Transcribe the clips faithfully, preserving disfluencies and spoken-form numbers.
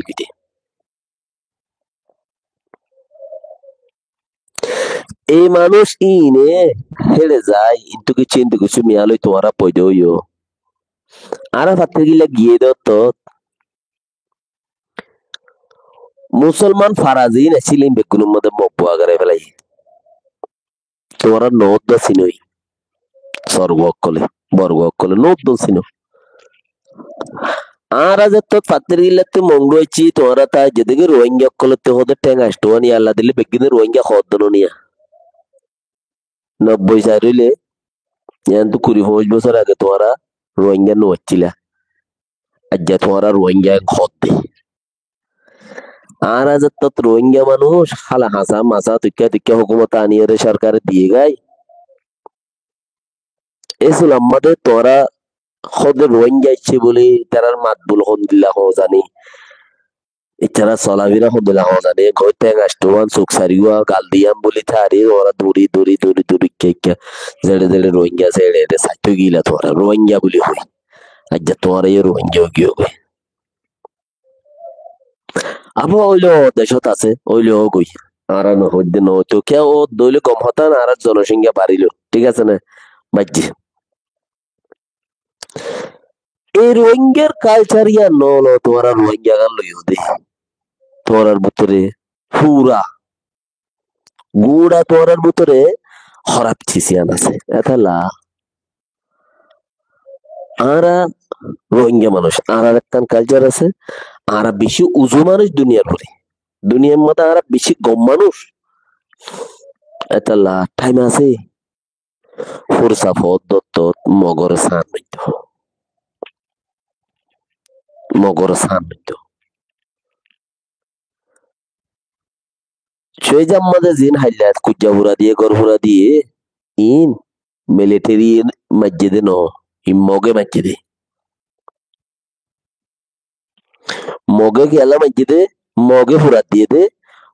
giyé dé. Ei manúic íine héçe zai, intú kessú, intú kessú miyá loi tuáñra foida óiyo. Añára fattír gilla giyé dé ottót. Musolman fara ziín accíl íin beggúnor modé mok bua gorí felaiyé. Tuáñra noódda sinói. Sorgua ókkolé, borgua ókkolé, noódda sinó. Añára zettót fattír gillattú Mongdu aiccí, tuáñra tar zedé ki Ruáingga ókkolóttu hoóde théng añcthuwán yalla dilé beggúne Ruáingga hoódde no niya. Nobboi sair óile, yiántu kuri foñcic bosór age tuáñra Ruáingga no accíla. Aijja tuáñra Ruáingga hoódde. Añára zettót Ruáingga manúic hála hañsá masá tuikká tuikká hókumot aniyóre sórkare diyé gái. Éi sulamma de tuáñra hoóde Ruáingga aiccé buli, ítarar matbul hondilla hoó zani. Ítarar solafira hondilla hoó zani. Goi théng añcthuwán, suk sarigúa, gal diyán buli tari, tuáñra duri, duri, duri, duri, ikká, ikká. Zeçe, zeçe Ruáingga asé, eçe, eçe saitó gila tuáñra. Ruáingga buli hoi. Aijja tuáñra yó Ruáingga ói giyó goi. Abó óile ó decót asé, óile ó goi. Añára no hoóidde no óito. Kiyá ó dóile gom hotá na, añárar zonosongkya barilo. Thík asé né? Baijjé. Ei Ruáinggar kalcar yían no óilo, tuáñra Ruáingga gán loiyó dé. Tuáñrar bútore fura, gura tuáñrar bútore hóraf sis yían asé. Étalla añára Ruáingga manúic, añárar ekkán kalcar asé, añára bicí uzu manúic duniyar uore. Duniyar modé añára bicí gom manúic. Étalla thaim asé, fursa foódde ottót Mogore sáñt maitto. Mogore sáñt maitto. Cói zamma de ziín hailla kujja fura diyé, gór fura diyé, iín militeri maijjé dé noó, iín Moge maijjé dé. Moge kiyólla maijjé dé, Moge furat diyé dé,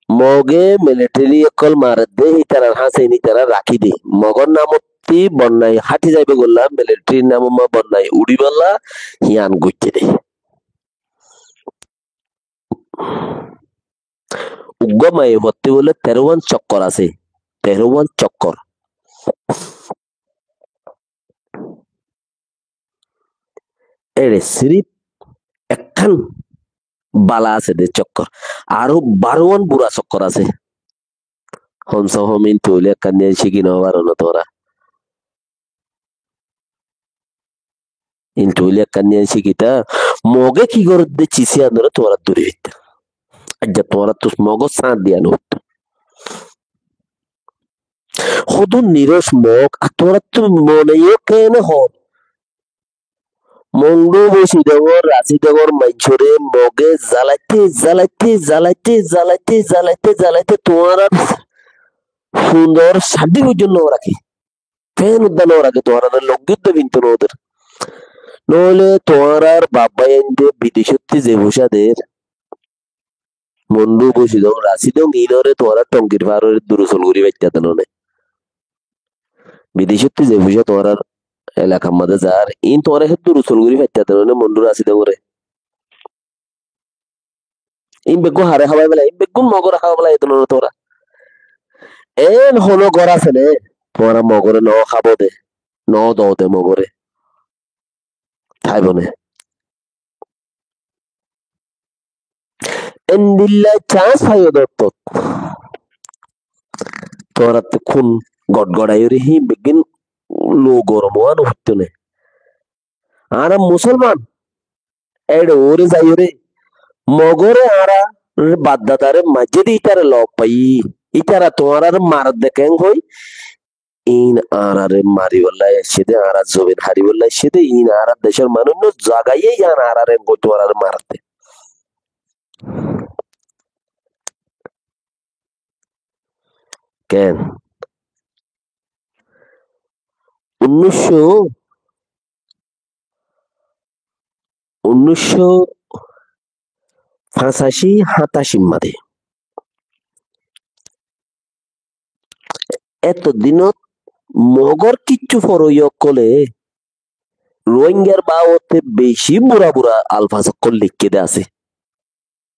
Moge militeri ókkol maredde, ítarar háñse ín ítara rakí dé. Mogor namottí bonnai háthi zaibói golla, militerir namot bodnai uçíbolla híyan goijjé dé. Uggúa maiyafuattú bóle teró wán cokkor asé, teró wán cokkor. Ére siríf ekkán bála asé dé cokkor. Aró baró wán bura cokkor asé. Homse hom intú óile ekkán niyan cíki no faro né tuáñra. Intú óile ekkán niyan cíkita, Moge ki gorédde sis yíanoré tuáñra dóri faittó. Aijja tuáñrattú Mogor sáñt diya no faittó. Hodún niros Mog, ar tuáñrattú mone yó keéne hoó. Mongdu Bosidongor, Rasidongor maincóre Moge zalaité, zalaité, zalaité, zalaité, zalaité, zalaité tuáñrar fundor saddí foijjonto no raké. Fen udda no raké, tuáñrare longi udda finto no der. Noóile tuáñrar baf báiyain de bidecótti ze foicá der, Mondu, Bosidong, Rasidong, iínoré tuáñra Tongkir faároré durusol gorí faittá de noó né. Bidecótti ze foicá tuáñrar elakar mazé zar, iín tuáñra hé durusol gorí faittá de noó né, Mondu, Rasidongoré. Iín beggún haré hábai félaiye, iín beggún Mogoré hábai félaiye de noó né tuáñra. Eén honó gór asé né, tuáñra Mogoré noó hábo de, noó do de Mogoré. Táibo né. Endilla cañs faiyó de ottót. Tuáñrattú kún gotgoraiyóre híin beggín lou gorom ówa no foittó né. Añára musolman, éçe uore zaiyóre, Mogoré añárar bafdadare maijjé de ítara lof faiyí, ítara tuáñrare maredde keén hoi, iín añárare maribólla aiccé dé, añárar zobin haribólla aiccé dé, iín añárar decór manúic no, zagaiyé yián añárare engori tuáñrare maredde. Keén? Unnúiccó, unnúiccó fañsací háñtací mazé éto dinot Mogor kiccú foroiya ókkolé Ruáingar babote bicí bura bura alfas ókkol leikké de asé.